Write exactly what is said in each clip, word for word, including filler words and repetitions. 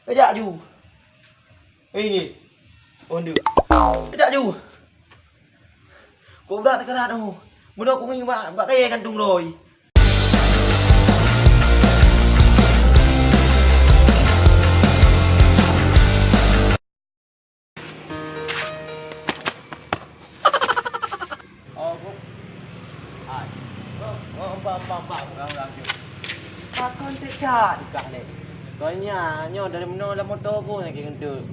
Kajak ju. Eh, ni. Oh, ndeuk. Kajak ju. Kok brat teukarat oh. Meunoe ku ngieng bak, bak kayèe kantong droe. Oh, bu-, ai. Oh, oh, bang, bang, bang, urang, urang, jom. Pakon teuka, teuka lé. Kon nyan, nyoe dari meunoe lam moto ku, nak keuneuk.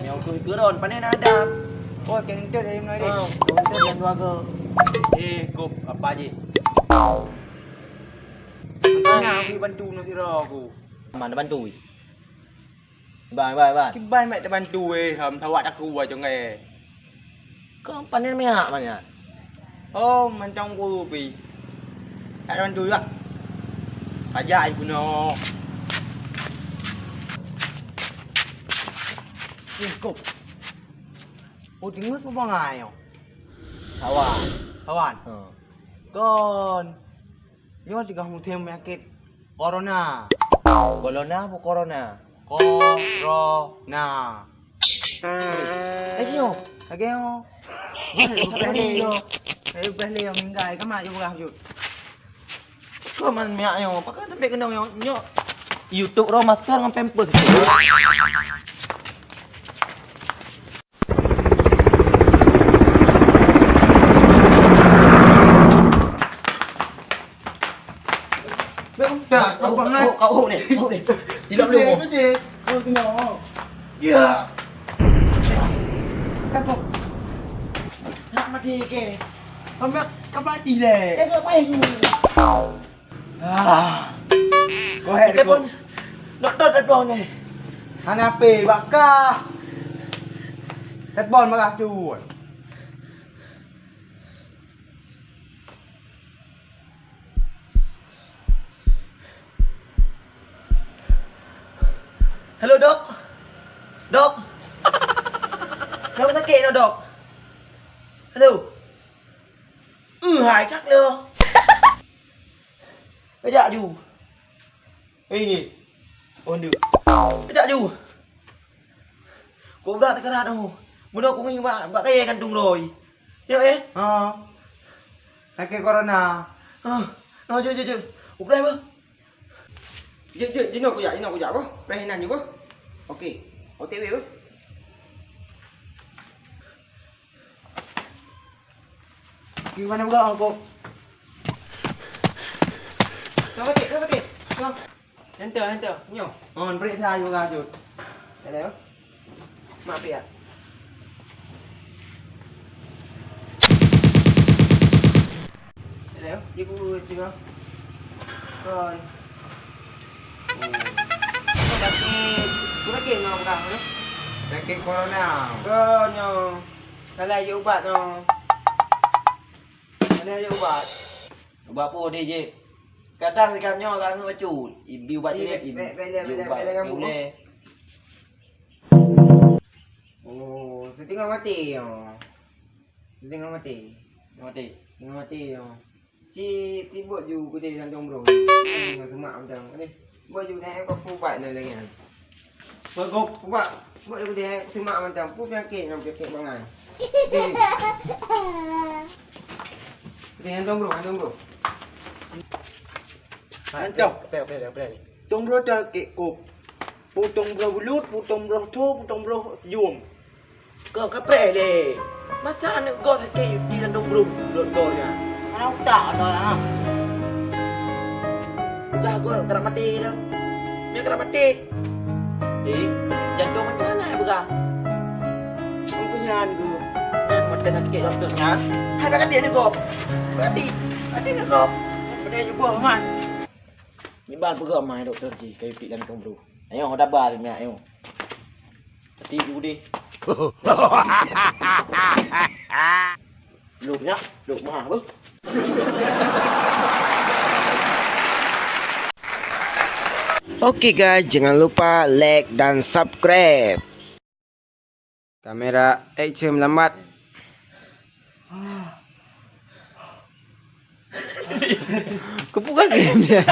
Nyoe ku keuron, pane na ada. Oh, keuneuk dari meunoe deh. Oh, keuneuk dari dua ke. Eh, kop, apa je? Mana aku bantu nak sira aku? Mana bantu? Bang, bang, bang. Kiban mak tabantu weh, ham tawak takue wajong eh. Kau panen miak banyak. Oh, mantong guru pi. Tak tabantu juga. Pajak ibu no. Eh, kau. Oh, dengar apa bangai yo? Kawan. Kawan. Ha. Kon. Nyoe teungoh musim penyakit corona. Corona apa corona? Corona. Eh, nyoe. Lagèe nyoe. Wah, lagèe nyoe. Eh, ubah lé nyang meninggai. Kamat jeuet peugah jeuet. Kau man miak nyoe. Pakon sampai keunong nyoe. Nyoe YouTube roh masker ngon pampers. Dah, kau, kau, kau, kau ni, kau ni. Tidak boleh. Betul, betul. Kau kena. Ya. Takut. Nak mati ke? Kau nak, kau mati deh. Eh, kau main. Ah. Kau hek telepon. Doktor telepon ni. Hana P, bak kah. Telepon marah cut. Halo, Dok. Dok. Kamu sakit no, Dok? Halo. Eh, hai, cak le. Kejak ju. Eh, ni. Oh, ndeuk. Kejak ju. Kok brat teukarat oh. Meunoe ku ngieng bak, bak kayèe kantong droe. Yo, eh? Ha. Sakét corona. Ha. Ha, jeuet, jeuet, jeuet. Upreh beuh. Jeuet, jeuet, jeuet, jinoe kujak, jinoe kujak beuh. Preh inan jeuet beuh. Oke. O T W beuh. Gimana buka, Kok? Tuan Patik, Tuan Patik. Tuan. Enter, enter. Nyoe. Oh, periksa juga, Jud. Hello. Maaf ya. Hello, ibu tengah. Kon. Hmm. Sakit, sakit nak pegang, eh? Sakit corona. Kon, nyoe. Salah je ubat, nyoe. Salah je ubat. Ubat peue deh, Jek? Kadang sikap nyoe agak angeuk bacut. Ibi ubat cewek, ibi ubat ulèe. Oh, siteungoh maté nyoe. Siteungoh maté. Maté. Siteungoh maté nyoe. Ci, tibot ju keudeh lam dong brôh. Ngon semak macam ni. Bot ju deh, kok peue ubat nyoe lagèe nyan. Bagok. Ubat, bot ju keudeh semak macam peue penyakit nyoe, penyakit bangai. Keudeh lam dong brôh, lam dong brôh. Antoh. Apa, apa, apa? Dong brôh sakét kop. Peue dong brôh bulut, peue dong brôh tho, peue dong brôh jum. Kau kapreh lé. Masa aneuk gob sakét di lam dong brôh, lôn gob nyan. Hana utak kau, ha? Lah gob keurak maté dah. Nyan keurak maté. Eh, jantông macam mana peugah? Nyan keu nyan keu. Nyan mata sakét dokto nyan. Hai, bak até aneuk gob. Bak até. Até aneuk gob. Pedih juga, Man. Nibak peugah mai dokto jih, kayu pik lam dong brôh. Ayo, daba minyak, ayo. Tapi dulu deh. Lok nyak, lok mah beuh. Oke guys, jangan lupa like dan subscribe. Kamera action lambat. Keupeue game dia?